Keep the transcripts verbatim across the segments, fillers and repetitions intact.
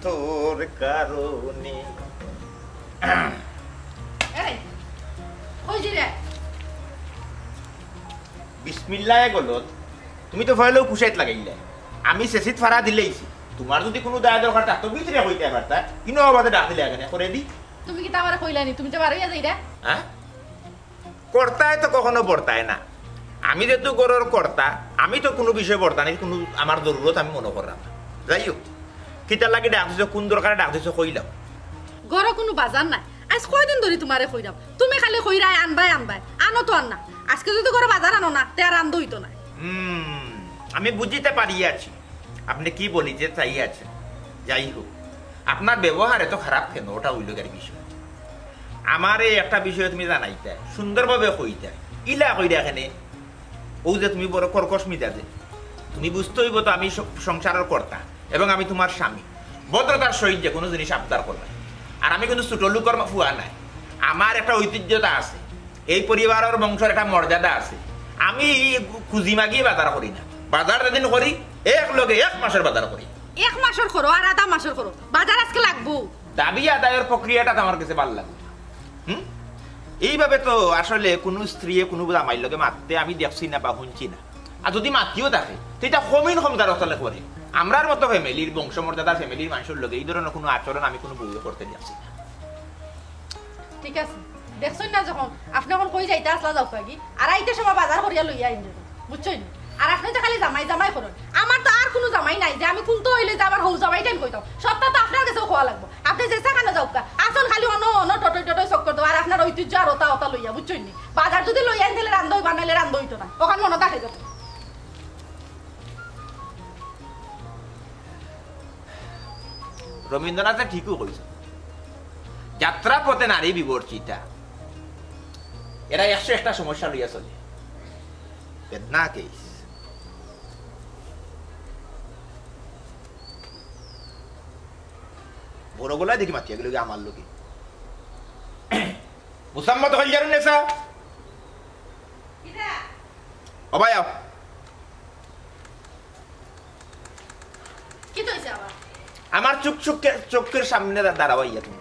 তোর কারণে। এই, কই যাইরে? বিসমিল্লায় গলত। তুমি তো ফয়লাউ কুশাইত লাগাইলে। আমি সেসিত ফাড়া দিলাইছি। তুমার যুদি কুনু দায় দরকার থাকতো, ভিতরে কইতায় পারতায়। ইনো আবাদে ডাক দিলায় কেনে? করে দি। তুমি কিতা আমারে কইলায় নি? তুমি যে বারইয়া যাইরে? হ্যাঁ? কর্তায় তো কখনো বর্তায় না। আমি যেহেতু ঘরর কর্তা, আমি তো কুনু বিষয়ে বর্তানির কুনু আমার জরুরত আমি মনো কররাম না। যাই হউক, কিতার লাগি ডাক দিছো, কুন দরকারে ডাক দিছো, কইলাও। ঘরো কুনু বাজার নাই। আইজ কয়দিন ধরি তুমারে কইরাম, তুমি খালি কইরায় আনবায়, আনবায়, আনো তো আর না। আইজকে যুদি ঘরো বাজার আনো না, তে আর রান্দা অইতো নায়। হুম, আমি বুঝিতে পারিয়াছি। আপনে কি বলিতে চাইয়াছেন? যাই হউক, আপনার ব্যবহার এত খারাপ কেনে, ওটা অইলো গিয়া বিষয়। আমারে একটা বিষয়ে তুমি জানাইতায়, সুন্দরভাবে কইতায়, ইলা কইরায় কেনে। অউ যে তুমি বড় কর্কশ মিজাজে, তুমি বুঝতে অইবো তো আমি স-, সংসারর কর্তা এবং আমি তুমার স্বামী। ভদ্রতার সহিত যে কুনু জিনিস আবদার করবায়। আর আমি কুনু ছোট লোকর মা-, ফুয়া নায়, আমার একটা ঐতিহ্যতা আছে। এই পরিবারর বংশর একটা মর্যাদা আছে। আমি খুজি মাগি বাজার করি না, বাজার যেদিন করি এক লগে এক মাসর বাজার করি। এক মাসর করো আর আধা মাসর করো, বাজার আইজকে লাগবো। দাবি আদায়র প্রক্রিয়াটা তো আমার কাছে ভালা লাগে না। হুম? এইভাবে তো আসলে কুনু স্ত্রীয়ে কুনু জামাইর লগে মাততে আমি দেখছি না বা হুনছি না। আর যুদি মাতিও থাকে, তে ইটা কমিন কমদার অকলে করে। আমরার মতো ফ্যামিলির, বংশমর্যাদার ফ্যামিলির মানষর লগে ই ধরনর কুনু আচরণ আমি কুনু বউয়ে করতে দেখছি না। ঠিক আছে, দেখছইন না যখন, আপনে অখন কই যাইতা আছলা যাউক্কা গি, আর আইতে সময় বাজার করিয়া লইয়া আইন যাইন, বুঝছইন নি? আর আপনে যে খালি জামাই জামাই করইন, আমার তো আর কুনু জামাই নাই যে আমি কুন্তা অইলে যে আমার হউ জামাইটাইন কইতাম, সবটা তো আপনার গেছেউ কওয়া লাগবো। আপনে যেছা খানো যাউক্কা, আছইন খালি অনো অনো টটই টটই চক্কর দেও, আর আপনার ঐতিহ্য আর অতা অতা লইয়া, বুঝছইন নি? বাজার যুদি লইয়া আইন তাইলে রান্দা অইবো, নাইলে রান্দা অইতো না, অখান মনো থাকে যাতে। রবীন্দ্রনাথে ঠিকউ কইছইন, যাত্রাপথে নারী বিবর্জিতা। এরা একশো একটা সমস্যা লইয়া চলে। বেদনা কেস। বড় গলায় দেখি মাতিয়া গেল গি আমার লগে। মুসাম্মদ হইল জারুন নেসা। ও ভাই, আও। কিতা অইছে আবার? আমার চোখ, চোখের, চোখের সামনে দা-, দাঁড়াও আইয়া তুমি।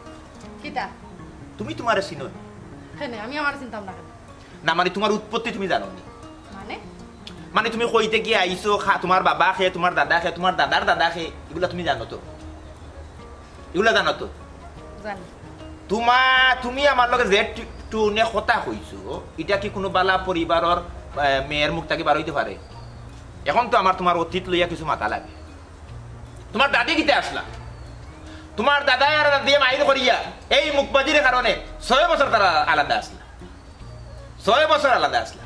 কিতা? তুমি তুমারে চিনো নি? কেনে, আমি আমারে চিনতাম না কেনে? না, মানে, তুমার উৎপত্তি তুমি জানো নি? মানে? মানে, তুমি কই থাকি আইছো, খা-, তুমার বাবা কে, তুমার দাদা কে, তুমার দাদার দাদা কে, ইগুলা তুমি জানো তো? ইগুলা জানো তো? জানি। তুমা-, তুমি আমার লগে যে টি-, টোনে কথা কইছো, ইটা কি কুনু বালা পরিবারর, আহ, মেয়ের মুখ থাকি বার অইতে পারে? অখন তো আমার তুমার অতীত লইয়া কিছু মাতা লাগে। তুমার দাদি কিতা আছলা? তুমার দাদায় আর দাদিয়ে মাইর করিয়া এই মুখবাজির কারণে ছয় বছর তারা আলাদা আছলা। ছয় বছর আলাদা আছলা।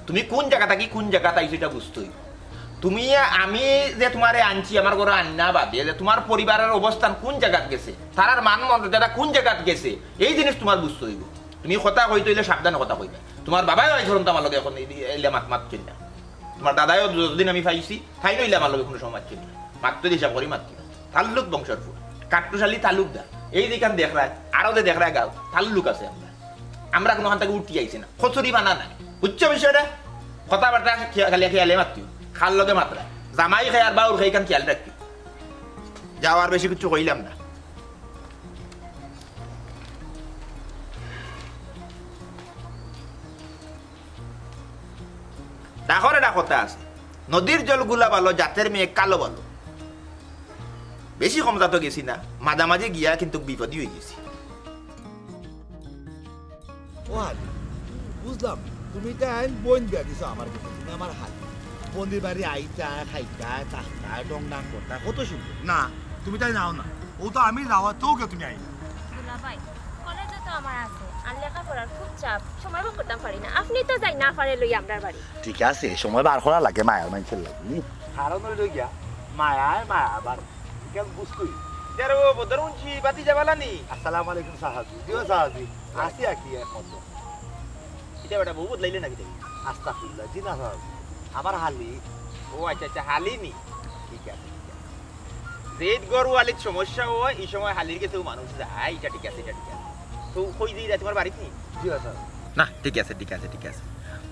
তুমি কুন জাগা থাকি কুন জাগাত আইছো ইটা বুঝতে অইবো। তুমি, আমি যে তুমারে আনছি আমার ঘরো আনার বাদে যে তুমার পরিবারর অবস্থান কুন জাগাত গেছে, তারার মান মর্যাদা কুন জাগাত গেছে, এই জিনিস তুমার বুঝতে অইবো। তুমি কথা কইতে অইলে সাবধানে কথা কইবা। তুমার বাবায়ও আইজ পর্যন্ত আমার লগে অখন এই, এই, ইলা মাত মাতছইন না। তুমার দাদায়ও যতদিন আমি পাইছি, তাইনও ইলা আমার লগে কুনু সময় মাতছইন না। মাততে হিসাব করি মাততে। তাল্লুক বংশর ফুয়া। কাট্টুশালী তালুকদার। এই যেখান দেখরায়, আরো যে দেখরায় গাঁও, তাল্লুক আছে আমরার। আমরা কুনুখান থাকি উঠি আইছি না। কচুরি বানা নাই। বুঝছো বিষয়টা? কথাবার্তা খেয়া-, খালি খেয়ালে মাতিও। কার লগে মাতরায়। জামাই খায় আর বাউর খায়, ইখান খেয়াল রাখিও। যাও, আর বেশি কিচ্ছু কইলাম না। ডাকর একটা কথা আছে, নদীর জল গুলা ভালো, জাতের মেয়ে কালো ভালো। বেশি কম জাতো গেছি না, মাঝামাঝি গিয়া কিন্তু বিপদই অইগেছি। ও হালি, বুঝলাম, তুমি তাইন বইন বিয়া দিছো আমার গেছে, তুমি আমার হালি। বইনর বাড়ি আইতা, খাইতা, থাকতা, ডং ডাং করতা, কত সুন্দর। না, তুমি তাইন আও না, অউ তো আমি যাওয়াতেউ গিয়া তুমি আইলা। দুলাভাই, কলেজও তো আমার আছে, আর লেখাপড়ার খুব চাপ, সময় বার করতাম পারি না। আপনে তো যাইন না পারলে লইয়া আমরার বাড়ি। ঠিক আছে, সময় বার করা লাগে মায়ার মানষর লাগি। কারণ অইলো গিয়া, মায়ায় মায়া আবার, ইখান বুঝতই। ইয়ারে ও বদরুন্সি, ভাতিজা ভালা নি? আসসালামু আলাইকুম চাচাজি। জি ও চাচাজি, আছি আর কি একমতো। ইটা বেটা বউ বদলাইলে নাকি দেখি? আস্তাগফিরুল্লাহ, জি না চাচাজি। আমার হালি। ও আচ্ছা, আচ্ছা, হালি নি? ঠিক আছে, ঠিক আছে। যেইত ঘরো আলিত সমস্যা অয়, ই সময় হালির গেছেউ মানুষ যায়, ইটা ঠিক আছে, ইটা ঠিক আছে। তো কই যাইরায়, তুমার বাড়িত নি? জি, স্যার। না, ঠিক আছে, ঠিক আছে, ঠিক আছে।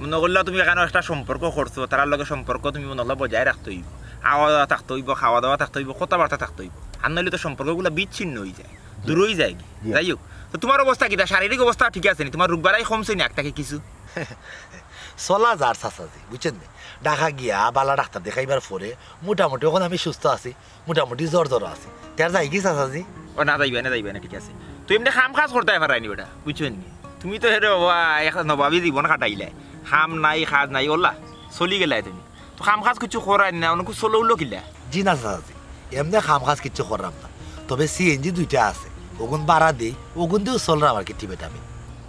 মনো করলাম তুমি এখানো একটা সম্পর্ক করছো, তারার লগে সম্পর্ক তুমি মনো করলাম বজায় রাখতে অইবো। আওয়া যাওয়া থাকতে অইবো, খাওয়া দাওয়া থাকতে অইবো, কথাবার্তা থাকতে অইবো। আর নাইলে তো সম্পর্কগুলা বিচ্ছিন্ন অই যায়, দূর অই যায়। যাই হোক, তো তুমার অবস্থা কিতা? শারীরিক অবস্থা ঠিক আছে নি? তুমার রোগ বালাই কমছে নি আগ থাকি কিছু? চলা যার চাচাজি, বুঝছইন নি? ঢাকা গিয়া বালা ডাক্তার দেখাইবার পরে মোটামুটি অখন আমি সুস্থ আছি, মোটামুটি জ্বর জ্বর আছি। তে আর যাইগি চাচাজি? ও না, যাইবায় না, যাইবায় না, ঠিক আছে। তুই এমনে কাম কাজ করতায় পাররায় নি বেটা, বুঝছইন নি? তুমি তো হেরে বাবা এক নবাবি জীবন কাটাইলায়, কাম নাই কাজ নাই, ওলা চলি গেলায় তুমি। তো কাম কাজ কিছু কররায় না, অনকু চলো উলো কিলা? জি না চাচাজি, এমনে কাম কাজ কিচ্ছু কররাম না, তবে সিএনজি দুইটা আছে, অগুন ভাড়া দেই, অগুন দিও চলরাম আর কি, টিপে টাপে।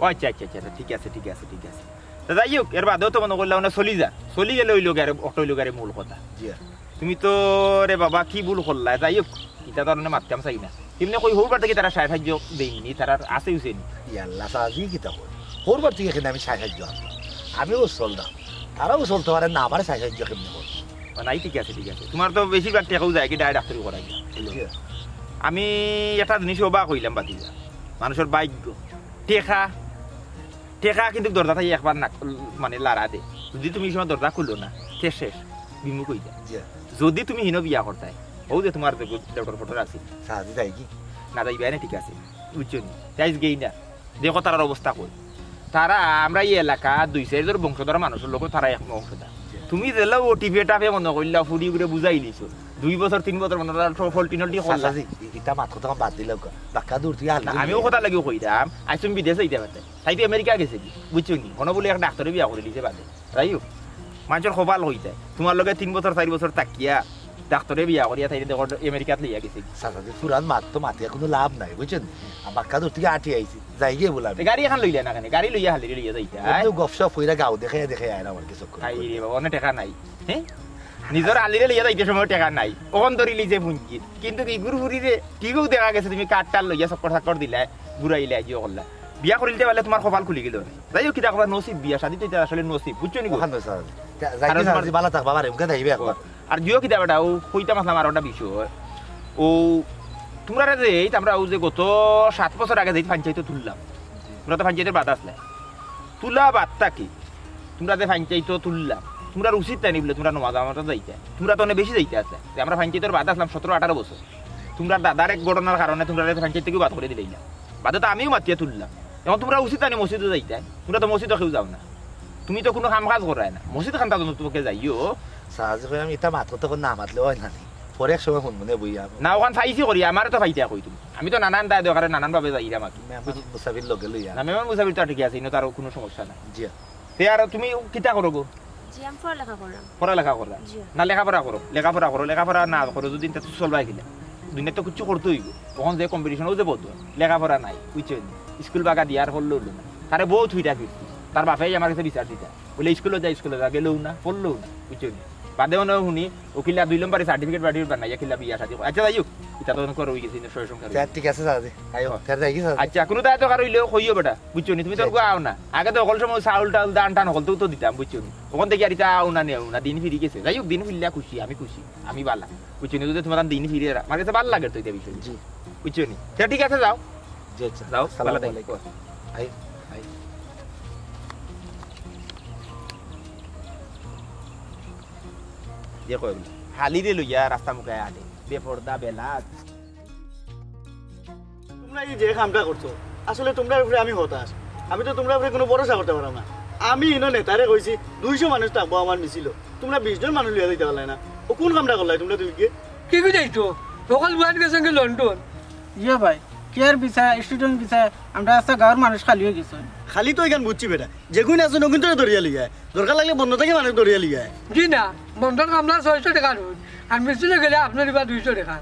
ও আচ্ছা আচ্ছা আচ্ছা, ঠিক আছে ঠিক আছে ঠিক আছে। তে যাই হোক, এর বাদেও তো মনো করলা অনে চলি যা, চলি গেলে অইলো গি আরে, অটা অইলো গি আরে মূল কথা। জি। তুমি তো রে বাবা কি ভুল করলায়, যাই হোক, ইতা তো আর অনে মাততাম চাই না। এমনে কই হউর বাড়ি থাকি তারা সাহায্য দেইনি, তারা আছে উছেনি? ইয়াল্লা চাচাজি কিতা কয়, হউর বাড়ি থাকি কেনে আমি সাহায্য আনতাম? আমিও চলরাম, তারাও চলতে পারে না, আমারে সাহায্য কেমনে করবো? ও নাই, ঠিক আছে ঠিক আছে, তুমার তো বেশিরভাগ টেকাউ যায় কি ডাই ডাক্তারি করাই। জি। আমি একটা জিনিস অবাক অইলাম বাতিজা, মানুষর ভাগ্য, টেকা টেকা কিন্তু দরজা থাকি একবার না, মানে, লাড়া দে। যুদি তুমি ই সময় দরজা খুলো না, তে শেষ, বিমুখ অই যায়। জি। যুদি তুমি হিনো বিয়া করতায়, অউ যে তুমার যে লেটর ফটর আছিল। চাচাজি যাইগি? না যাইবায় না, ঠিক আছে, বুঝছো নি? যাইস গেই না, দেখো তারার অবস্থা কই। তারা, আমরা ই এলাকা দুই চাইর জন বংশধর মানুষর লগে তারা এক বংশধর। তুমি যেলা অউ টিপে টাপে মনো করলা, ফুড়ি করে বুঝাই দিছো। দুই বছর, তিন বছর মনো করলা, ফল্টি নল্টি করলা। চাচাজি, ই-, ইতা মাত কথা বাদ দিলাউক্কা। বাক্কা দূর থাকি আলি না, আমি অউ কথা লাগিও কইরাম, আইজ তুমি বিদেশ যাইতায় পারতায়। তাই তো আমেরিকা গেছে গি, বুঝছো নি? অনো বুলে এক ডাক্তারে বিয়া করি দিছে বাদে। যাই হোক, মানষর কপাল অইতায়। তুমার লগে তিন বছর, চাইর বছর থাকিয়া, ডাক্তারে বিয়া করিয়া তাইরে দেখো আমেরিকাত লইয়া গেছে গি। চাচাজি, পুরান মাত তো মাতিয়া কুনু লাভ নাই, বুঝছইন নি? আর বাক্কা দূর থাকি আটি আইছি, যাইগি বুলে আমি। তে গাড়ি এখান লইলা না কেনে? গাড়ি লইয়া হালিরে লইয়া যাইতায়। এমনে গফ সফ কইরা গাঁও দেখাইয়া দেখাইয়া আইরাম আর কি, চক্কর। হায় রে বাবা, অনে টেকা নাই। হে? নিজর আলিরে লইয়া যাইতে সময় টেকা নাই। অখন ধরি লিছে ফুঞ্জিত। কিন্তু ইগুর ফুড়িরে, কিগু দেখা গেছে তুমি কার টার লইয়া চক্কর চাক্কর দিলায়, ঘুরাইলায়, জিও করলায়। বিয়া করিলিতে পারলে তুমার কপাল খুলি গেলো অনে। যাই হোক, কিতা কইবা, নসিব, বিয়া শাদি তো ইতা আসলে নসিব, বুঝছো নি গো? অখান তো চাচাজি। যা-, যাইগি কারণ তুমার চাচাজি, বালা থাকবা, বারে মুখে যাইবে একবার। আর জিও কিতা বেটা, অউ কইতাম আছলাম আরো একটা বিষয়। অউ তুমরারে যে, এই আমরা অউ যে গত সাত বছর আগে যে পঞ্চায়েত তুললাম, তুমরা তো পঞ্চায়েতর বাদ আছলায়। তুলা বাদ থাকি, তুমরা যে পঞ্চায়েত তুললাম, তুমরার উচিত নায় নি বুলে তুমরা নমাজ আমাজত যাইতায়, তুমরা তো অনে বেশি যাইতায় আছলায়। যে আমরা পঞ্চায়েতর বাদ আছলাম সতেরো আঠারো বছর, তুমরার দাদার এক ঘটনার কারণে তুমরারে পঞ্চায়েত থাকিও বাদ করি দিলাইলা। বাদে তো আমিও মাতিয়া তুললাম। অখন তুমরার উচিত নায় নি মসজিদো যাইতায়, তুমরা তো মসজিদো কেউ যাও না, তুমি তো কুনু কাম কাজ কররায় না, মসজিদ খান্তা তো তুমকে যাইও। চাচাজি কইরাম, ইতা মাত কথা না মাতলে অয় না নি? পরে এক সময় হুনমুনে বইয়া। না, অখান ফাইছি করি, আমারে তো ফাইতা কই তুমি। আমি তো নানান দায় দরকারে নানান ভাবে যাইরাম আর কি। মেহমান মুসাফির লগে লইয়া। না, মেহমান মুসাফির তো ঠিক আছে, ইনো তো আর কুনু সমস্যা নাই। জি। তে আর তুমি কিতা করো গো? জি, আমি পড়ালেখা কররাম। পড়ালেখা কররায়? জি। না, লেখাপড়া করো, লেখাপড়া করো, লেখাপড়া না করো যুদি তে তো চলবায় কিলা? দুনিয়াত তো কিচ্ছু করতে অইবো। অখন যে কম্পিটিশন অউ যে বউত, লেখাপড়া নাই, বুঝছো নি? স্কুল বাগা দিয়া আর পড়লো অইলো না। তারে বউত হুইটা ফিরছি। তার বাপে আমার গেছে বিচার দিতা। বুলে, "স্কুলো যা, স্কুলো যা", গেলেও না, পড়লেও না, বুঝছো নি? বাদে অনে হুনি, অউ কিলা দুই নম্বরে সার্টিফিকেট বাড়ি বানাইয়া কিলা বিয়া শাদি করে। আচ্ছা, যাই হোক, ইতা তো অনে করো অই গেছে, ইনো সয় সংসার অই গেছে। তে ঠিক আছে, চাচাজি। আইও, তে যাইগি, চাচাজি। আচ্ছা, কুনু দায় দরকার অইলেও কইও বেটা, বুঝছো নি? তুমি তো আও না। আগে তো হকল সময় চাউল টাউল, ধান টান হকলতেউ তো দিতাম, বুঝছো নি? অখন দেখি আর ইতা আও না, নেও না, দিন ফিরি গেছে। যাই হোক, দিন ফিরলা খুশি, আমি খুশি, আমি বালা। বুঝছো নি? যুদি তুমার দিন ফিরে, আমার গেছে বালা লাগে তো ইতা বিষয়। জি। বুঝছো নি? তে ঠিক আছে, যাও। জি, আচ্ছা। যাও, আসসালামু বালা থাকো। আলাইকুম। I, I. যে কয় বলে, হালিরে লইয়া রাস্তা মুখে আটে, বেপর্দা বেলাত। তুমরা ই যে কামটা করছো, আসলে তুমরার উপরে আমি হতাশ। আমি তো তুমরার উপরে কুনু ভরসা করতাম পাররাম না। আমি ইনো নেতারে কইছি, দুইশো মানুষ থাকবো আমার মিছিলো, তুমরা বিশ জন মানুষ লইয়া যাইতায় পারলায় না। অউ কুন কামটা করলায় তুমরা দুইগে? কিগু যাইতো? হকল বুয়াইন গেছইন গি লন্ডন। ইয়ে ভাই, কেয়ার ভিসা, স্টুডেন্ট ভিসা, আমরা আস্তা গাঁওর মানুষ খালি অই গেছি। খালি তো ইখান বুঝছি বেটা, যেগুইন আছইন অগুইনতরে ধরিয়া লইয়া আয়, দরকার লাগলে বন্দর থাকি মানুষ ধরিয়া লইয়া আয়। জি না, বন্দর কামলা ছয়শো টেকা রোজ, আর মিছিলো গেলে আপনার ইবা দুইশো টেকা।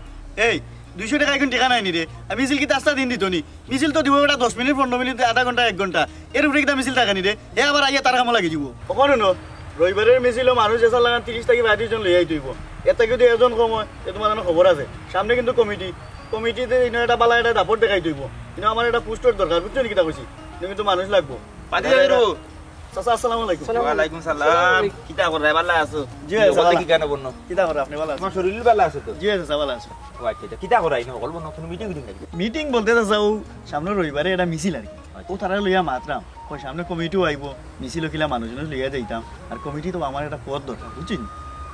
এই, দুইশো টেকা অখন টেকা নায় নি রে, আর মিছিল কিতা আস্তা দিন দিতো নি? মিছিল তো দিবো বেটা দশ মিনিট, পনরো মিনিট, আধা ঘন্টা, এক ঘন্টা, এর উপরে কিতা মিছিল থাকে নি রে? হে আবার আইয়া তার কামো লাগি যিবো। অখন হুনো, রবিবারের মিছিলো মানুষ যেছার লাখান তিরিশ থাকি পঁয়ত্রিশ জন লইয়া আইতে অইবো। এর থাকি যুদি একজন কম অয়, তে তুমার জন্য খবর আছে। সামনে কিন্তু কমিটি, কমিটিতে ইনো একটা বালা একটা দাপট দেখাইতে অইবো। ইনো আমার একটা পোস্টর দরকার, বুঝছো নি কিতা কইছি? ইনো কিন্তু মানুষ লাগবো। বাদে যাইরু। চাচা, আসসালামু আলাইকুম। ওয়ালাইকুম সালাম। কিতা কররায়, বালা আছো? জি, চাচা, বালা। কিতা কররায়, আপনে বালা আছইন? তুমার শরীর বালা আছে তো? জি, চাচা, বালা আছি। ও আচ্ছা, আচ্ছা। কিতা কররায় ইনো হকল বনো, কুনু মিটিং উটিং নাকি? মিটিং বলতে চাচা, অউ সামনে রবিবারে একটা মিছিল আর কি। আচ্ছা। অউ তারা লইয়া মাতরাম। কয় সামনে কমিটিও আইবো, মিছিলো কিলা মানুষ লইয়া যাইতাম। আর কমিটি তো আমার একটা পদ দরকার, বুঝছইন?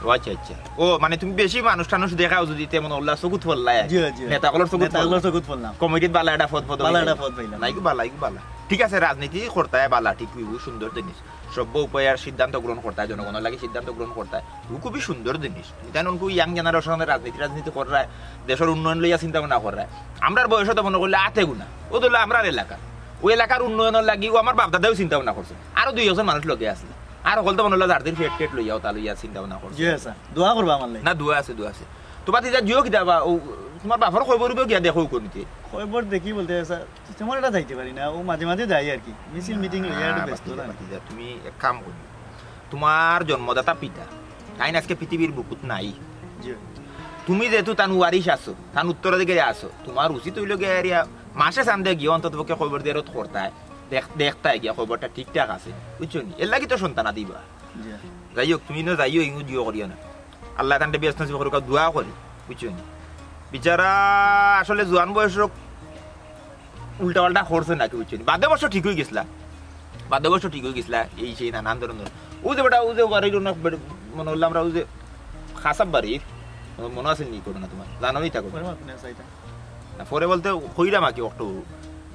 ও আচ্ছা, আচ্ছা। ও, মানে, তুমি বেশি মানুষ টানুষ দেখাও যদি, তেমন ওলা চকুত পড়লায় আর কি। জি, জি। নেতা কলর চকুত নেতা কলর পড়লায়। চকুত পড়লাম। কমিটিত বালা একটা পদ পদবি বালা পাইলায়। একটা পদ পাইলাম। নাই গো, বালা, গো, বালা। ঠিক আছে, রাজনীতি করতায় বালা, ঠিক অইবো, সুন্দর জিনিস। সভ্য উপায়ে আর সিদ্ধান্ত গ্রহণ করতায়, জনগণর লাগি সিদ্ধান্ত গ্রহণ করতায়, ও খুবই সুন্দর জিনিস। ইতান অনকু young generation-এ রাজনীতি, রাজনীতি কররায়, দেশর উন্নয়ন লইয়া চিন্তা ভাবনা কররায়। আমরার বয়সো তো মনো করলে আতে গুনা। ও তো অইলো আমরার এলাকা। ও এলাকার উন্নয়নর লাগি ও আমার বাপদাদাও চিন্তা ভাবনা করছে। আরো দুই একজন মানুষ লগে আছে। আর হকল তো মনো অইলো যার দিন পেট টেট লইয়া ওটা লইয়া চিন্তা ভাবনা করছে। জি স্যার, দোয়া করবা আমার লাগি। না, দোয়া আছে, দোয়া আছে। তো ভাতিজা, জিও কিতা বা, ও, তোমার বাপর খবর উবর গিয়া দেখো কোন দিকে? খবর দেখি বলতে স্যার, তেমন একটা যাইতে পারি না, ও মাঝে মাঝে যাই আর কি, মিছিল মিটিং লইয়া একটু না, ব্যস্ত ভাতিজা, না। ভাতিজা, তুমি এক কাম করো, তোমার জন্মদাতা পিতা, তাইন আজকে পৃথিবীর বুকুত নাই। জি। তুমি যেহেতু তান ওয়ারিশ আছো, তান উত্তরাধিকারী আছো, তোমার উচিত অইলো গিয়া এরিয়া মাসে চান্দে গিয়া অন্তত পক্ষে খবর দিয়া রোধ করতায়, দেখ-, দেখতায় গিয়া খবরটা ঠিকঠাক আছে, বুঝছো নি? এর লাগি তো সন্তান আদি বা। জি। যাই হোক, তুমি না যাইও, ইউ জিও করিও না। আল্লাহ তানরে বেহেস্ত নসিব করুক, দোয়া করি, বুঝছো নি? বিচারা আসলে জোয়ান বয়স হোক, উল্টা পাল্টা করছে নাকি, বুঝছো নি? বাদে অবশ্য ঠিক অই গেছলা, বাদে অবশ্য ঠিক অই গেছলা, এই সেই নানান ধরনের। ও যে বেটা, ও যে বাড়ির অনেক বেটা, মনো অইলো আমরা ও যে খাসাব বাড়ির, মনো আছে নি ঘটনা তোমার? জানো নি তা ঘটনা? পরে মাত নে, চাইতা। না, পরে বলতে কইরাম আর কি, অক্টো।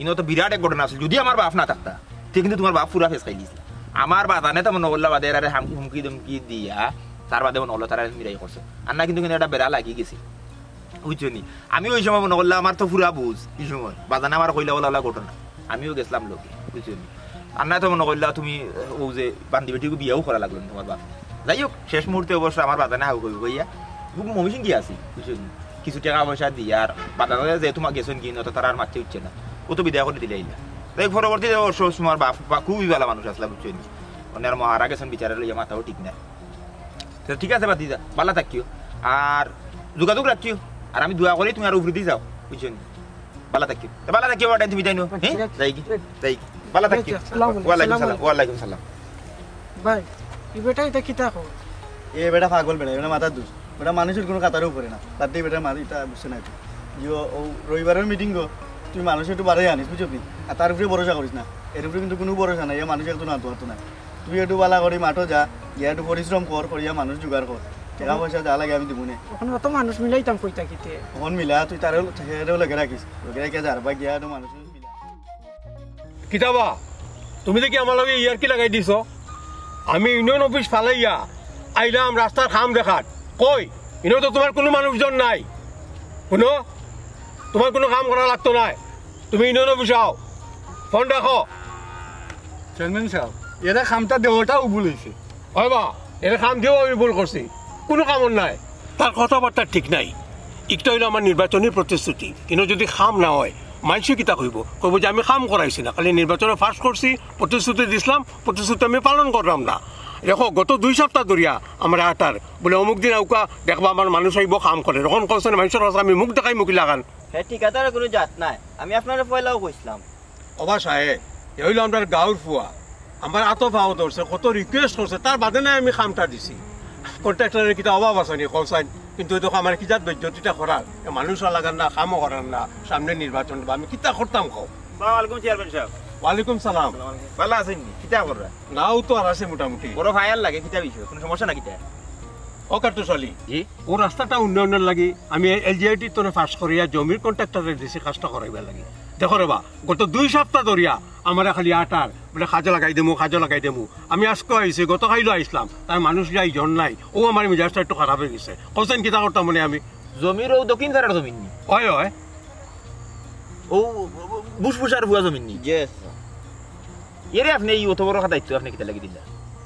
ইনো তো বিরাট এক ঘটনা আছিল। যদি আমার বাপ না থাকতা, তে কিন্তু তোমার বাপ পুরা ফেস খাই দিছিল। আমার বাজানে তো মনো করলা বাদে এরারে হাম-, হুমকি ধমকি দিয়া, তার বাদে মনো করলা তারা মিরাই করছে। আর না কিন্তু, কিন্তু একটা বেড়া লাগি গেছে। বুঝছো নি? আমি ওই সময় মনো করলাম, আমার তো পুরা বুঝ, এই সময়। বাজানে আমার কইলা বলা, বলা ঘটনা। আমিও গেছিলাম লগে, বুঝছো নি? আর না তো মনো করলা তুমি, ও যে বান্দি বেটিকে বিয়াও করা লাগলো না তোমার বাপ। যাই হোক, শেষ মুহূর্তে অবশ্য আমার বাজানে হাউ কই কইয়া, খুব মমি সিং গিয়া আছি, বুঝছো নি? কিছু টাকা পয়সা দিয়া আর বাজানে যে তোমার গেছেন কি, না তো তারা আর মারতে উঠছে না, ও তো বিদায় করে দিলে আইলা। তাই পরবর্তীতে অবশ্য তোমার বাপ, বাপ খুবই ভালো মানুষ আসলা, বুঝছো নি? মানে আর মহারা গেছেন বিচারে লইয়া মাথাও ঠিক না। তো ঠিক আছে, বাদ দিয়া, ভালা থাকিও। আর যোগাযোগ রাখিও। আর আমি দোয়া করি তুমি আর উপরে দিয়ে যাও, বুঝছো নি? ভালা থাকিও। তো ভালা থাকিও, ওটা তুমি তাই নো? হ্যাঁ? ঠিক আছে। যাই কি? যাই কি? ভালা থাকিও। আসসালামু আলাইকুম। ওয়ালাইকুম সালাম, ওয়ালাইকুম সালাম। ভাই, এই বেটা এটা কিতা কয়? এ বেটা পাগল বেটা, এ বেটা মাথার দুষ। বেটা মানুষের কোনো কাতারেও পড়ে না। তার দিয়ে বেটার মাথা এটা বুঝছে না। ইয়ো, ও রবিবারের মিটিং গো, তুই মানুষ একটু বাড়াই আনিস, বুঝছো নি? আর তার উপরে ভরসা করিস না। এর উপরে কিন্তু কোনো ভরসা নাই, এ মানুষ একজন আনতে পারতো না। তুই একটু বালা করি মাঠো যা, গিয়া একটু পরিশ্রম কর, করিয়া মানুষ জোগাড় কর। টাকা পয়সা যা লাগে আমি দিমুনে। ওখানে অত মানুষ মিলাইতাম কইতা কিতে? ওখান মিলা, তুই তারেও, তারেও লগে রাখিস। লগে রাখিয়া যার বা গিয়া একটু মানুষ মিলা। কিতাবা, তুমি দেখি আমার লগে ইয়ার কি লাগাই দিছো? আমি ইউনিয়ন অফিস ফালাইয়া আইলাম রাস্তার কাম দেখাত। কই, ইনো তো তোমার কোনো মানুষজন নাই। শুনো, তোমার কোনো কাম করা লাগতো নায়। তুমি ইউনিয়ন অফিস আও, ফোন রাখো। চেয়ারম্যান সাহেব, এরা কামটা দেওয়াটাও ভুল হয়েছে। হয় বা, এরা কাম দিয়েও আমি ভুল করছি, কোনো কামর নাই। তার কথাবার্তা ঠিক নাই। একটা হইলো আমার নির্বাচনী প্রতিশ্রুতি, কিন্তু যদি কাম না হয়, মানষে কিতা কইবো? কইবো যে আমি কাম করাইছি না, খালি নির্বাচনে পাস করছি, প্রতিশ্রুতি দিছিলাম, প্রতিশ্রুতি আমি পালন করলাম না। দেখো, গত দুই সপ্তাহ ধরিয়া আমরা আটার বলে অমুক দিন আউকা দেখবা আমার মানুষ আইবো কাম করে, তখন কওছেন মানুষের কাছে আমি মুখ দেখাই মুখি লাগান। হে ঠিকাদারের কোনো জাত নাই, আমি আপনারে পয়লাও কইছিলাম। ওবা সাহেব, এ হইলো আমরার গাঁওর ফুয়া। আমার আতো ফাও ধরছে, কত রিকোয়েস্ট করছে, তার বাদে নাই আমি কামটা দিছি। কন্ট্রাক্টরের কিতা অভাব আছে নি, কও চাইন? কিন্তু এই দেখো আমার কি জাত বেইজ্জতিটা করার, এ মানুষও লাগার না, কামও করার না, সামনে নির্বাচন, আমি কিতা করতাম কও? সালাম আলাইকুম চেয়ারম্যান সাহেব। ওয়ালাইকুম সালাম। ভালা আছেন নি? কিতা কররা? নাও তো আর আছে মোটামুটি। বড় ফায়ার লাগে, কিতা বিষয়? কোনো সমস্যা না কিতা? ও কাট্টুশ আলী, জি? ও রাস্তাটা উন্নয়নের লাগি আমি এলজিআইটি তনে পাস করিয়া জমির কন্ট্রাক্টরে দিছি কাজটা করাইবার লাগি। দেখো রে বা, গত দুই সপ্তাহ ধরিয়া আমারে খালি আটার বলে কাজে লাগাই দেমু, কাজে লাগাই দেমু। আমি আজকে আইছি, গত কাইলও আইসলাম, তার মানুষ যাই জন নাই, ও আমার মিজাজটা একটু খারাপ হয়ে গেছে। কও চাইন কিতা করতাম মানে আমি? জমির ও দক্ষিণ ধারার জমিন নি? হয়, হয়। ও বুসবুসার ফুয়া জমিন নি? Yes, sir. এরে আপনে এই অত বড় দায়িত্ব আপনে কিতা লাগি দিলা?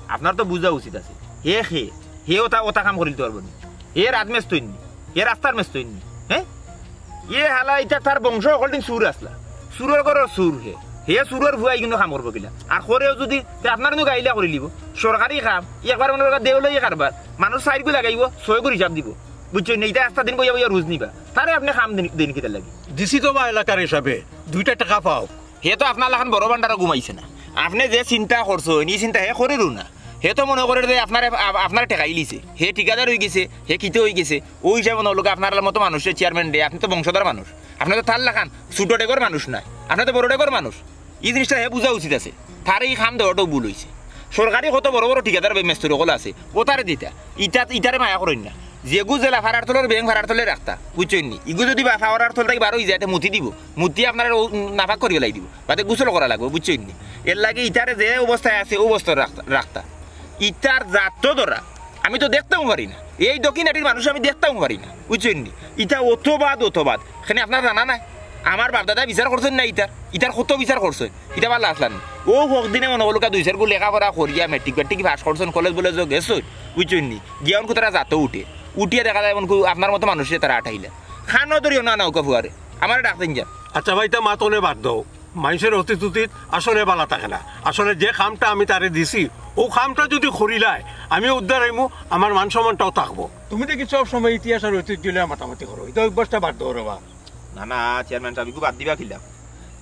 আপনার তো বুঝা উচিত আছে। হে হে, হে ওটা, ওটা কাম করিল তো পারবো নি। হে রাত মেস্তইন নি, হে রাস্তার মেস্তইন নি, হ্যাঁ? এ হালা ইটা তার বংশ হকল দিন চুর আসলা। চুরর ঘরর চুর হে। হে চুরর ফুয়া ইগুনো কাম করবো কিলা? আর করেও যদি, তে আপনার নু গাইলা করি লিব। সরকারি কাম, একবার মনে করেন দেউলাই কারবার। মানুষ চাইরগু লাগাইবো, ছয়গুর হিসাব দিব। বুঝছইন নি? ইটা আস্তা দিন বইয়া বইয়া রুজ নিবা। তারে আপনে কাম দেইন, দেইন কিতা লাগি? দিছি তো বা এলাকার হিসাবে, দুইটা টাকা পাও। হে তো আপনার লাখান বড় ভান্ডারও ঘুমাইছে না। আপনে যে চিন্তা করছইন, ই চিন্তা হে করেরও না। হে তো মনে করের যে আপনারে, আ-, আপনারে ঠেকাইলিছে। হে ঠিকাদার অই গেছে, হে কিতা অই গেছে। ওই হিসাবে মনে হলো আপনার মতো মানুষের চেয়ারম্যান রে, আপনে তো বংশধর মানুষ। আপনে তো তার লাখান ছোট ডেগর মানুষ নায়, আপনে তো বড় ডেগর মানুষ। ই জিনিসটা হে বুঝা উচিত আছে। তারে ই কাম দেওয়াটাও ভুল অইছে। সরকারি কত বড় বড় ঠিকাদার বে-, মেস্তরি অকল আছে, অতারে দিতা। ইটা, ইটারে মায়া করইন না। যেগু যেলা ফারার তলর বেং ফারার তলে রাখতা, বুঝছইন নি? ইগু যদি বা ফারার তল থাকি বার অই যায়, তে মুতি দিব। মুতি আপনারে ও নাপাক করি ফালাই দিব। বাদে গোসল করা লাগবো, বুঝছইন নি? এরলাগি ইটারে যে অবস্থায় আছে, অউ অবস্থায় রাখতা, রাখতা। ইটার জাত তো ধরা, আমি তো দেখতাম পারি না। এই দক্ষিণ আটির মানুষ আমি দেখতাম পারি না, বুঝছইন নি? ইটা অত বাদ, অত বাদ। এখানে আপনার জানা নাই? আমার বাপদাদায় বিচার করছইন না ইটার? ইটার কত বিচার করছইন? ইটা ভালা আছলা নি? অউ হকদিনে মনো করলুকা দুই চাইরগু লেখাপড়া করিয়া মেট্রিক ফেট্রিক পাস করছইন, কলেজ বলেজও গেছইন, বুঝছইন নি? গিয়া অনকু তারা জাতো উঠে। উঠিয়া দেখা যায় অনকু আপনার মতো মানুষরে তারা আটাইলা। খানো ধরিও না নৌকা ফুয়ারে। আমারে ডাকছইন যান। আচ্ছা ভাই, ইতা মাত অনে বাদ দেও। মানষর অতীত অতীত আসলে ভালা থাকে না। আসলে যে কামটা আমি তারে দিছি, অউ কামটা যদি করিলায়, আমিও উদ্ধার অইমু, আমার মান সম্মানটাও থাকবো। তুমি দেখি সব সময় ইতিহাস আর ঐতিহ্য লইয়া মাতামাতি করো, ইতা অভ্যাসটা বাদ দেও রে বা। না, না, চেয়ারম্যান সাব, ইগু বাদ দিবা কিলা?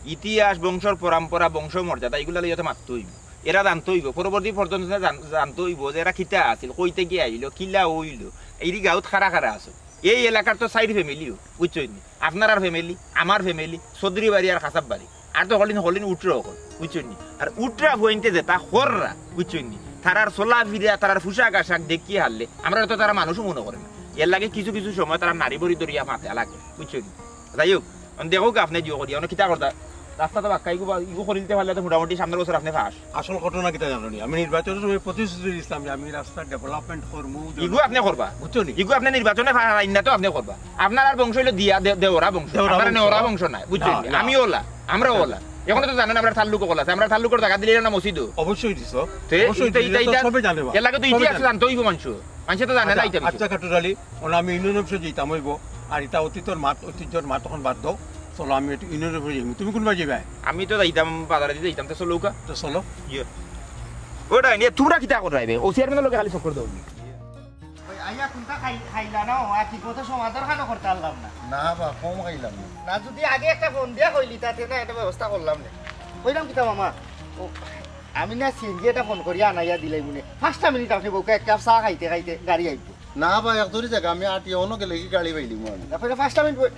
ইতিহাস, বংশর পরম্পরা, বংশ মর্যাদা, ইগুলা লইয়া তো মাততে অইবো। এরা জানতে অইবো, পরবর্তী প্রজন্ম জান-, জানতে অইবো যে এরা কিতা আছিল, কই থাকি আইলো, কিলা অইলো, ইরি গাউত কারা কারা আছে। এই এলাকার তো চাইর ফ্যামিলিও, বুঝছইন নি? আপনারার ফ্যামিলি, আমার ফ্যামিলি, চৌধুরী বাড়ি আর কাসাব বাড়ি। আর তো হকলদিন, হকলদিন উটরা অকল, বুঝছইন নি? আর উটরা ফুয়াইন্তে যেতা কররা, বুঝছইন নি? তারার চলাফিরা, তারার পোশাক আশাক দেখিয়া হারলে, আমরারে তো তারা মানুষও মনো করে না। এরলাগি কিছু কিছু সময় তারা নাড়ি ভড়ি ধরিয়া মাতে লাগে, বুঝছইন নি? যাই হউক, অখন দেখউক্কা আপনে জিও করিয়া, অনো কিতা করতা? রাস্তা তো বাক্কা, ইগু বা-, ইগু করিলতে পারলে তো মোটামুটি সামনর বছর আপনে পাস। আসল ঘটনা কিতা জানো নি? আমি নির্বাচনর সময় প্রতিশ্রুতি দিছলাম যে আমি রাস্তার development করমু। ইগু আপনে করবা? বুঝছো নি? ইগু আপনে নির্বাচনে পারাইন না তো আপনে করবা। আপনারার বংশ অইলো দিয়া দে-, দেওরা বংশ। দেওরা আপনারা বংশ। নেওরা বংশ নায়, বুঝছো না, নি? না। আমি অলা, আমরাও অলা। অখনো তো জানইন আমরার তাল্লুক অকল আছে। আমরার তাল্লুকর জাগা দিলে না মসজিদও। অবশ্যই দিছো। তে অবশ্যই ইতা, দিছো, ইতা, ইতা ইতা সবে জানে বা। এরলাগি তো সবে ইতিহাস জানে। জানতে অইবো মানষর। মানষে তো জানে না আচ্ছা, ইতা বিষয়ে। আচ্ছা, কাটুর আলী, অখন আমি ইউনিয়ন অফিসো যাইতাম অইবো। আর ইতা অতীতর মাত, ঐতিহ্যর মাত অখন বাদ দেও। চলো, আমি একটু ইউনিয়ন অফিসো যাইমু। তুমি কুনবায় যাইবায়? আমি তো যাইতাম, বাজারেদি যাইতাম, তে চলো উকা। তো চলো। ইয়ে। ও ডাইন, এ তুমরা কিতা কররায় বে? অউ চেয়ারম্যানর লগে খালি চক্কর দেও নি। ওই আইয়া কুনতা খাই-, খাইলা না? ও আর ঠিক মতো সমাধান খানো করতে পারলাম না। না বা, কম খাইলাম না। না, যদি আগে একটা ফোন দিয়া কইলিতা, তে না একটা ব্যবস্থা করলাম নে। কইরাম কিতা মামা? ও, আমি না সিএনজি একটা ফোন করিয়া আনাইয়া দিলাইমু নে। পাঁচটা মিনিট আপনে বউকা এক কাপ চা খাইতে খাইতে গাড়ি আইবো। না বা, এক দূরই জাগা, আমি আটিয়া অনো গেলেগি গাড়ি পাইলিমু আমি। তারপরে পাঁচটা মিনিট বই-,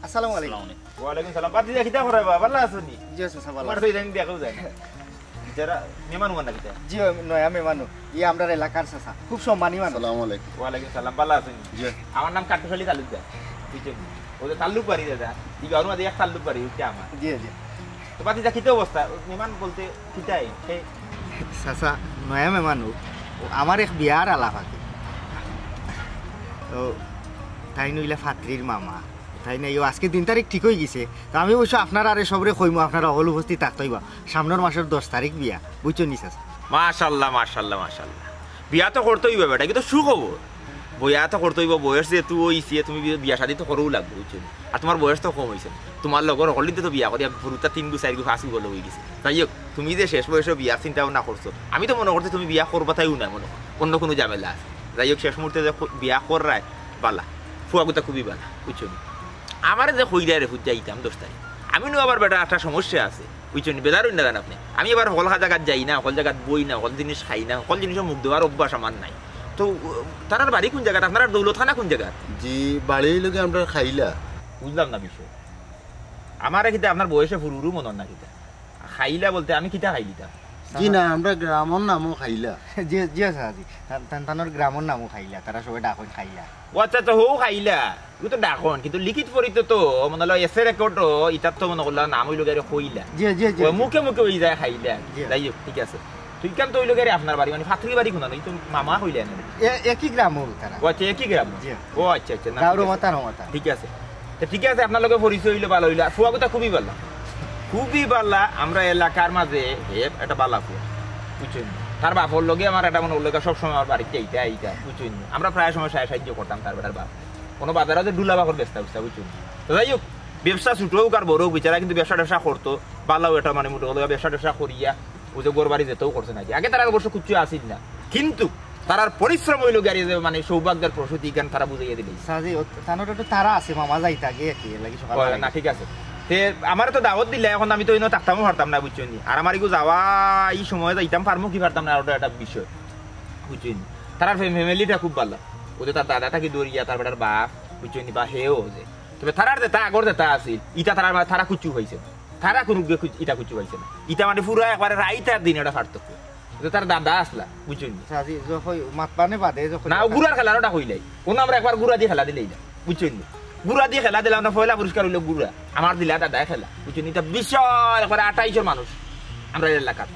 আসসালামু আলাইকুম। আসসালামু আলাইকুম। ওয়ালাইকুম সালাম। বাতিজা কিতা কররায় বা? ভালা আছো নি? জি আছি, ভালা। তোমার তো ইদানিং দেখাও যায় না। যারা মেহমান অইন না কিতা? জি, নয়া মেহমান। ই আমরার এলাকার চাচা। খুব সম্মানী মানুষ। আসসালামু আলাইকুম। ওয়ালাইকুম সালাম। ভালা আছো নি? জি। আমার নাম কাটুর আলী তালুকদার। বুঝছো নি? অউ যে তাল্লুক বাড়ি দাদা। ই গাউর মাঝে এক তাল্লুক বাড়ি অইছে আমার। জি, জি। তো বাতিজা কিতা অবস্থা? মেহমান বলতে কিতাই? হে? চাচা, নয়া মেহমান অউ। অউ আমার এক বিয়ার আলাপ আছে। তো তাইন অইলা ফাত্রির মামা। তাইন অউ আজকে দিন তারিখ ঠিক অইগেছে। তো আমি অবশ্য আপনারারে সবরে কইমু, আপনারা হকল উপস্থিত থাকতে অইবা। সামনর মাসর দশ তারিখ বিয়া, বুঝছো নি চাচা? মাশাআল্লাহ, মাশাআল্লাহ, মাশাআল্লাহ। বিয়া তো করতে অইবো বেটা, কিন্তু সুখবর। বিয়া তো করতে অইবো, বয়স যেহেতু অইছে, তুমি বি-, বিয়া শাদি তো করাউ লাগবো, বুঝছো নি? আর তোমার বয়স তো কম অইছে না। তোমার লগর হকলদিন তো বিয়া করিয়া ফুরুতা তিনগু, চাইরগু, পাঁচগু অইগেছে। যাই হউক, তুমি যে শেষ বয়সো বিয়ার চিন্তা ভাবনা করছো, আমি তো মনো করছি তুমি বিয়া করবায় তাইও নায় মনো অয়, অন্য কুনু ঝামেলা আছে। যাই হউক, শেষ মুহূর্তে যে ক-, বিয়া কররায় ভালা, ফুয়াগুতা খুবই ভালা, বুঝছো নি? আমারে যে কইরায় রে ফুত যাইতাম দশ তারিখ, আমি নু আবার বেটা একটা সমস্যা আছে, বুঝছো নি? বেজার অইন না জান আপনে। আমি আবার হকল জাগাত যাই না, হকল জাগাত বই না, হকল জিনিস খাই না, হকল জিনিসো মুখ দেওয়ার অভ্যাস আমার নাই। তো, উ, তারার বাড়ি কুন জাগাত? আপনারার দৌলতখানা কুন জাগাত? জি, বাড়ি অইলোগি আমরার খাইলা। বুঝলাম না বিষয়। আমারে কিতা আপনার বয়সে ফুরুরু মনো অর না কিতা? খাইলা বলতে আমি কিতা খাইলিতাম? জি না, আমরার গ্রামর নামও খাইলা। জি, জি, চাচা, জি। তান-, তান-, তানর গ্রামর নামও খাইলা, তারা সবে ডাকইন খাইলা। ও আচ্ছা, তো হউ খাইলা। ইগু তো ডাকইন, কিন্তু লিখিত পরিচিত তো, মনে অইলো এসে রেকর্ডও, ইতার তো মনো করলা নাম অইলোগি আরে কইলা। জি, জি, জি, ও জি। মুখে মুখে অই যায় খাইলা। জি। যাই হউক, ঠিক আছে। তো ইখান তো অইলোগি আরে আপনার বাড়ি, মানে ফাত্রির বাড়ি কুনানো, ই তো মামা কইলা না? এ-, একই গ্রামর তারা। ও আচ্ছা, একই গ্রাম? জি। ও আচ্ছা, আচ্ছা, না, গাউর ঠিক আছে। মাথার মাথা। ঠিক আছে। তো ঠিক আছে, আপনার লগে পরিচয় অইলো, ভালা অইলো। আর ফুয়াগুতা খুবই ভালা। খুবই ভালা, আমরা এলাকার মাঝে হে একটা ভালা ফুয়া। বুঝছো নি? তার বাপর লগে আমার একটা মনো অইলো সবসময় আমার বাড়িত যাইতা আইতা, বুঝছো নি? আমরা প্রায় সময় সাহায্য করতাম তার বেটার বাপ। কুনু বাজারো যে ডুলা বাকর বেচতা বুঝতা, বুঝছো নি? তো যাই হউক, ব্যবসা ছোট হউক আর বড় হউক, বেচারা কিন্তু ব্যবসা ট্যাবসা করতো, ভালা অউ একটা মানে মোটামুটি ব্যবসা ট্যাবসা করিয়া, অউ যে ঘর বাড়ি যেতাউ করছে নাকি। আগে তারার অবশ্য কুচ্ছু আছিল না, কিন্তু তারার পরিশ্রম অইলোগি আরে যে মানে সৌভাগ্যর প্রসূতি ইখান তারা বুঝাইয়া দিলে। চাচা জি, ও, তানর একটু তাড়া আছে, মামা যাইতা আগে আর কি, এর লাগি সকাল ও, না, ঠিক আছে। তে আমারে তো দাওয়াত দিলা, অখন আমি তো ইনো থাকতামও পারতাম না, বুঝছো নি? আর আমার ইগু যাওয়া, ই সময় যাইতাম পারমু কি পারতাম না, আর ওটা একটা বিষয়, বুঝছো নি? তারার ফ্যা-, ফ্যামিলিটা খুব ভালা। অউ যে তার দাদা থাকি ধরিয়া, তার বেটার বাপ, বুঝছো নি? বা হেও যে। তবে তারার যেতা আগর যেতা আছিল, ইতা তারার মা-, তারা কুচ্ছু পাইছে না। তারা কুনু গে-, কুচ-, ইতা কুচ্ছু পাইছে না। ইতা মানে পুরা একবারে রাইত আর দিন একটা পার্থক্য। যে তার দাদা আছলা, বুঝছইন নি? চাচি, যখন মাতবানে বাদে যখন না, ও গুড়ার খেলার ওটা কইলাই। অনো আমরা একবার গুড়া দি খেলা দিলাই না, বুঝছইন নি? গুড়া দি খেলা দিলাম না, পয়লা পুরস্কার অইলো গুড়া। আমার দিলা দাদায় খেলা, বুঝছইন নি? ইতা বিশাল একবারে আঠাইশর মানুষ আমরার এলাকাত।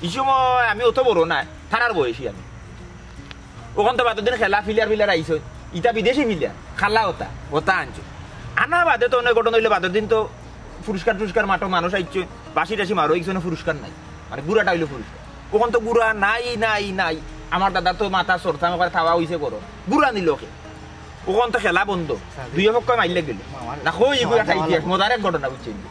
ই সময় আমি অত বড় নায়, তারার বয়সী আমি। অখন তো বাদর দিন খেলা, ফিলার ফিলার আইছইন, ইতা বিদেশি ফিলার, খালা অতা, অতা আনছইন। আনা বাদে তো অনেক ঘটনা অইলো, বাদর দিন তো পুরস্কার টুরস্কার মাঠো মানুষ আইছইন, বাঁশি টাশি মারো, ইকজনও পুরস্কার নাই, মানে গুড়াটা অইলো পুরস্কার। অখন তো গুড়া নাই, নাই, নাই। আমার দাদার তো মাথা সরতাম একবারে তাওয়া অইছে গরম। গুড়া নিলো কে? অখন তো খেলা বন্ধ। দুইও পক্ষ মাইর লাগি গেল। না, কই, ইগুলা খাইতে মজার এক ঘটনা, বুঝছইন নি?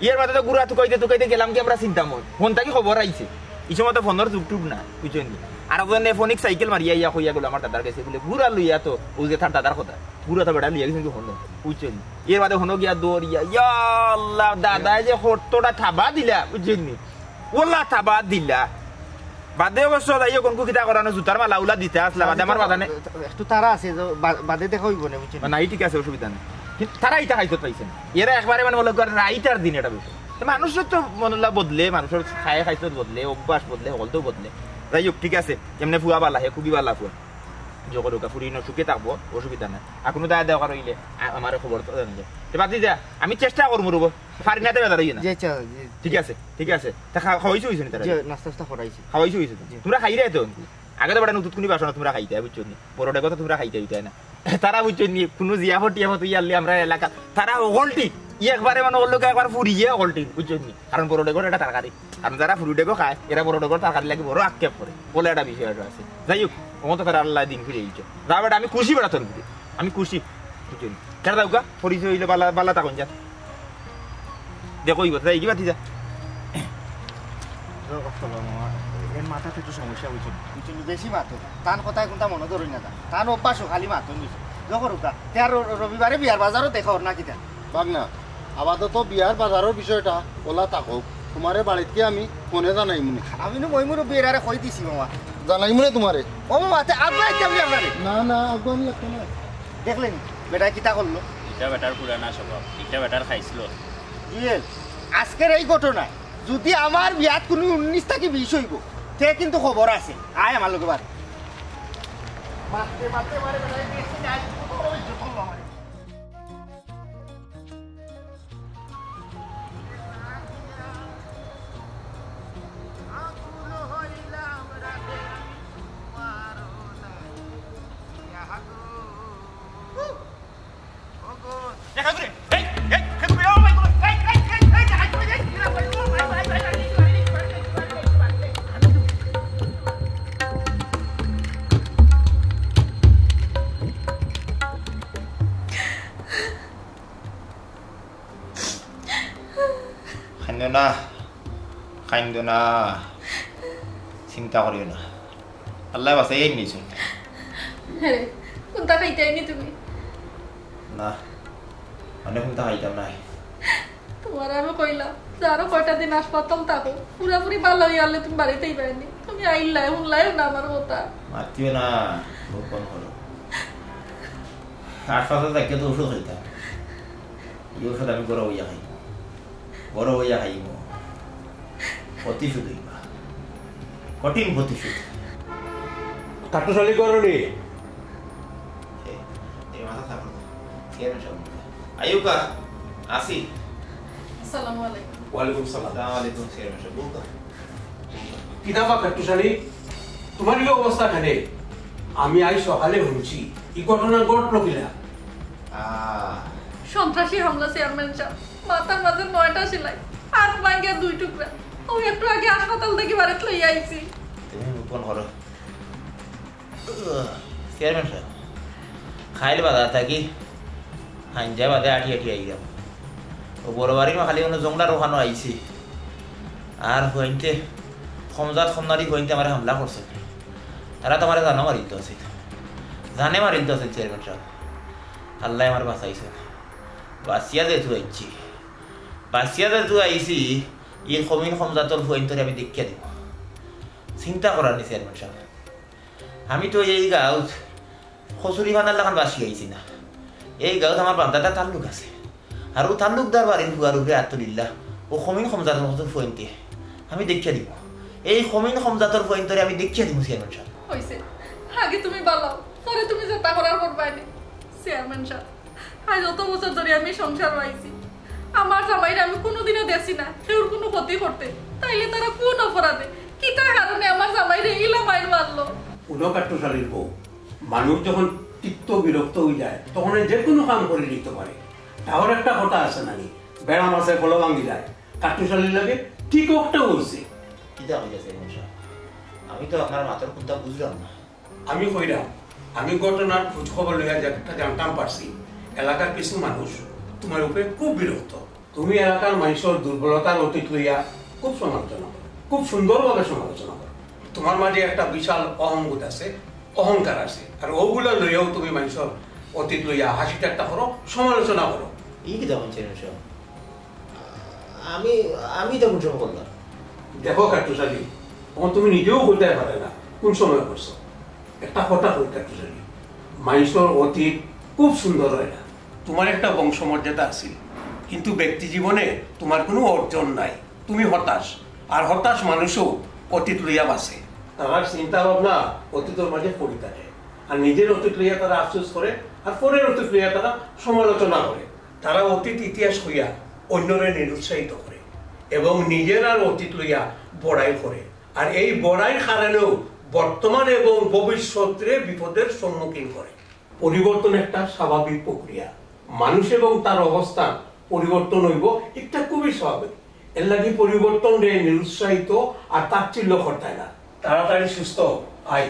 এর বাদে তো গুড়া তুকাইতে তুকাইতে গেলাম কি আমরা চিন্তাময়। ফোন থাকি খবর আইছে। ই সময় তো ফোনর যুগ টুগ না, বুঝছইন নি? আর ওখানে ফোনিক সাইকেল মারিয়া ইয়া কইয়া গেল আমার দাদার গেছে বুলে, গুড়া লইয়া তো ও যে তার দাদার কথা। গুড়া তো বেটা লইয়া গেছে কিন্তু ফোন, বুঝছইন নি? এর বাদে ফোন গিয়া দৌড়িয়া, ইয়া আল্লাহ, দাদায় যে কতটা থাবা দিলা, বুঝছইন নি? ওলা থাবা দিলা। বাদে অবশ্য যাই হোক, কোনকু কিতা করানো, জুতার মালা উলা দিতা আছলা, বাদে আমার বাদানে। একটু তারা আছে, যে বা-, বাদে দেখা অইবো নে, বুঝছইন নি? না, এই ঠিক আছে, অসুবিধা নাই। কিন্তু তারা ইতা খাইছত পাইছে না। এরা একবারে মানে মনে কর রাইতার দিন এটা বিষয়। তো মানুষের তো মনলা বদলে, মানুষের খায় খাইছত বদলে, অভ্যাস বদলে, হকলতাউ বদলে। যাই হোক, ঠিক আছে, এমনে ফুয়া বালা, হে খুবই বালা ফুয়া। যে করুকা, ফুরি ইনো সুখে থাকবো, অসুবিধা নাই। আর কোনো দায় দেওয়া অইলে আ-, আমারে খবর তো জানাইও। তে বাদ দিয়া, আমি চেষ্টা করমু রব। পারি না তে বেজার অইও না। জি, আচ্ছা, জি। ঠিক আছে, ঠিক আছে। তা খা-, খাওয়াইছো অইছে নি তারা? জি, নাস্তা টাস্তা করাইছি। খাওয়াইছো অইছে তো? জি। তোমরা খাইরায় তো? আগে তো বেটা নতুন কুনি বাসনা তোমরা খাইতায়, বুঝছো নি? বড় ডেগো তো তোমরা খাইতায় অইতায় না। তারা বুঝছো নি? কোনো জিয়াফত টিয়াফত অইয়া আনলে আমরা এলাকাত। তারা হকলটি, ই একবারে মানে অইলো কি একবার ফুরিয়ে হকলটি, বুঝছো নি? কারণ বড় ডেগোর এটা তরকারি। কারণ যারা ফুরি ডেগো খায়, এরা বড় ডেগোর তরকারি লাগি বড় আক্ষেপ করে। বলে একটা বিষয় একটা আছে। যাই হোক, অখন তো তারা আল্লায় দিন ফিরাই দিছে। যা বেটা, আমি খুশি বেটা তোর উপরে। আমি খুশি। বুঝছো নি? কেন যাও গা? পরিচয় অইলে বালা, বালা থাকইন যা। দেখো, ই কথা, এই কি বাতি যা? এর মাথাত একটু সমস্যা অইছে। বুঝছো নি? বেশি মাতো। তান কথায় কোনটা মনো ধরইন না তা। তান অভ্যাসও খালি মাতো নিছে। দেখো রুকা, তে আর র-, রবিবারে বিয়ার বাজারো দেখা অর না কিতা? ভাগনা, আপাতত বিয়ার বাজারর বিষয়টা ওলা থাকউক। তুমারে বাড়িত গিয়া আমি ফোনে জানাইমুনে। আমি নু মই মুরব্বি এরারে কই দিছি মামা। জানাইমুনে তুমারে। ও মামা, তে আগুয়াই দিতাম নি আপনারে। না, না, আগুয়ানি লাগতো না। দেখলে নি, বেটায় কিতা করলো? ইটা বেটার পুরানা স্বভাব, ইটা বেটার খাইছিল। জুয়েল, আজকের এই ঘটনায় যদি আমার বিয়াত কুনু উনিশ থাকি বিশ অইবো, তে কিন্তু খবর আছে। আয় আমার লগে বার। মারতে মারতে মারে বেটায় দেখছি, আজ কত বড় ইজ্জত করলো আমারে। কাইন্দো না, কাইন্দো না, চিন্তা করিও না, আল্লায় বাঁচাইয়া নিছইন। হ্যাঁ রে, কুনটা খাইতায় নি তুমি? না, মানে কুনটা খাইতাম নায়। তুমারে আমি কইলাম যে আরো কয়টা দিন হাসপাতাল থাকো, পুরাপুরি ভালা অইয়া আইলে তুমি বাড়িত আইবায় নি। তুমি আইলায়, হুনলায়ও না আমার কথা। মাতিও না, মুখ বন্ধ করো। হাসপাতাল থাকিয়া তো ঔষধ খাইতাম, ই ঔষধ আমি ঘরো বইয়া খাইমু। ঘরো বইয়া খাইমু। প্রতিশোধ অইবা। কঠিন প্রতিশোধ। কাট্টুশালী ঘরো নি? এ, এ মাথা থাকো না। Chairman sub. আইউক্কা, আছি। আসসালামু আলাইকুম। ওয়ালাইকুম সালাম। আসসালামু আলাইকুম, চেয়ারম্যান সাব। বউক্কা। কিতা বা কাট্টুশালী? তুমার ই অবস্থা কেনে? আমি আইজ সকালে হুনছি, ই ঘটনা ঘটলো কিলা? আহ। সন্ত্রাসী হামলা চেয়ারম্যান সাব, মাথার মাঝে নয়টা সেলাই, হাত ভাঙ্গিয়া দুই টুকরা। অউ একটু আগে হাসপাতাল থাকি বাড়িত লইয়া আইছি। তুমি মুখ বন্ধ করো। চেয়ারম্যান সাব, কাইল বাজার থাকি হাইঞ্জা বাদে আটি আটি আইরাম। অউ বড় বাড়ির মা খালি অনো জংলার অখানো আইছি। আর ফুয়াইন্তে, কমজাত কমনারি ফুয়াইন্তে আমারে হামলা করছে। তারা তো আমারে জানো মারিতো আছে। জানে মারিতো আছে চেয়ারম্যান সাব। আল্লায় আমারে বাঁচাইছে। বাঁচিয়া যেহেতু আইছি, বাঁচিয়া যেহেতু আইছি, ই কমিন কমজাতর ফুয়াইন্তরে আমি দেখিয়া দিমু। চিন্তা করার নি চেয়ারম্যান সাব। আমি তো এই গাঁওত কচুরি পানার লাখান বাঁচি আইছি না। এই গাঁওত আমার বান্দাটা তাল্লুক আছে। আর অউ তাল্লুকদার বাড়ির ফুয়ার উপরে আত তুলিলা, অউ কমিন কমজাতর মতো ফুয়াইন্তে। আমি দেখিয়া দিমু। এই কমিন কমজাতর ফুয়াইন্তরে আমি দেখিয়া দিমু চেয়ারম্যান সাব। হইছে, আগে তুমি বালাও, পরে তুমি যেতা করার করবায় নে। চেয়ারম্যান সাব, আজ অত বছর ধরি আমি সংসার আইছি, আমার জামাইরে আমি কোনোদিনও দেখছি না কেউর কোনো ক্ষতি করতে। তাইলে তারা কোন অপরাধে, কিতা কারণে আমার জামাইরে ইলা মাইর মারলো? হুনো কাট্টুশালীর বউ, মানুষ যখন তিক্ত বিরক্ত অইযায়, তখন যে কোনো কাম করি নিতে পারে। তাহলে একটা কথা আছে নানি, বেড়া মাছে ফলো ভাঙি যায়। কাট্টুশালীর লগে ঠিক একটা অইছে। কিতা কইতাছে চেয়ারম্যান সাব? আমি তো আপনার মাতর কুন্তা বুঝলাম না। আমি কইরাম, আমি ঘটনার খোঁজ খবর লইয়া যেটা জানতাম পারছি, এলাকার কিছু মানুষ তোমার উপরে খুব বিরক্ত। তুমি এলাকার মানুষর দুর্বলতার অতীত লইয়া খুব সমালোচনা করো, খুব সুন্দরভাবে সমালোচনা করো। তোমার মাঝে একটা বিশাল অহংবোধ আছে, অহংকার আছে, আর ওগুলা লইয়াও তুমি মানুষর অতীত লইয়া হাসি ঠাট্টা করো, সমালোচনা করো। ই কিতা কইন চেয়ারম্যান সাব? আমি, আমি ইতা কোন সময় করলাম? দেখো কাট্টুশালী, অখন তুমি নিজেও কইতায় পারো না কোন সময় করছো। একটা কথা কই কাট্টুশালী, মানুষর অতীত খুব সুন্দর অয় না। তোমার একটা বংশমর্যাদা আছিল, কিন্তু ব্যক্তি জীবনে তোমার কোনো অর্জন নাই। তুমি হতাশ, আর হতাশ মানুষও অতীত লইয়া বাঁচে। তারার চিন্তা ভাবনা অতীতর মাঝে পড়ি থাকে, আর নিজের অতীত লইয়া তারা আফসোস করে, আর পরের অতীত লইয়া তারা সমালোচনা করে। তারা অতীত ইতিহাস কইয়া অন্যরে নিরুৎসাহিত করে এবং নিজের আর অতীত লইয়া বড়াই করে, আর এই বড়াইর কারণেও বর্তমান এবং ভবিষ্যতরে বিপদের সম্মুখীন করে। পরিবর্তন একটা স্বাভাবিক প্রক্রিয়া। মানুষ এবং তার অবস্থান পরিবর্তন অইবো, এটা খুবই স্বাভাবিক। এর লাগি পরিবর্তনরে নিরুৎসাহিত আর তাচ্ছিল্য করতায় না। তাড়াতাড়ি সুস্থ অও, আয়।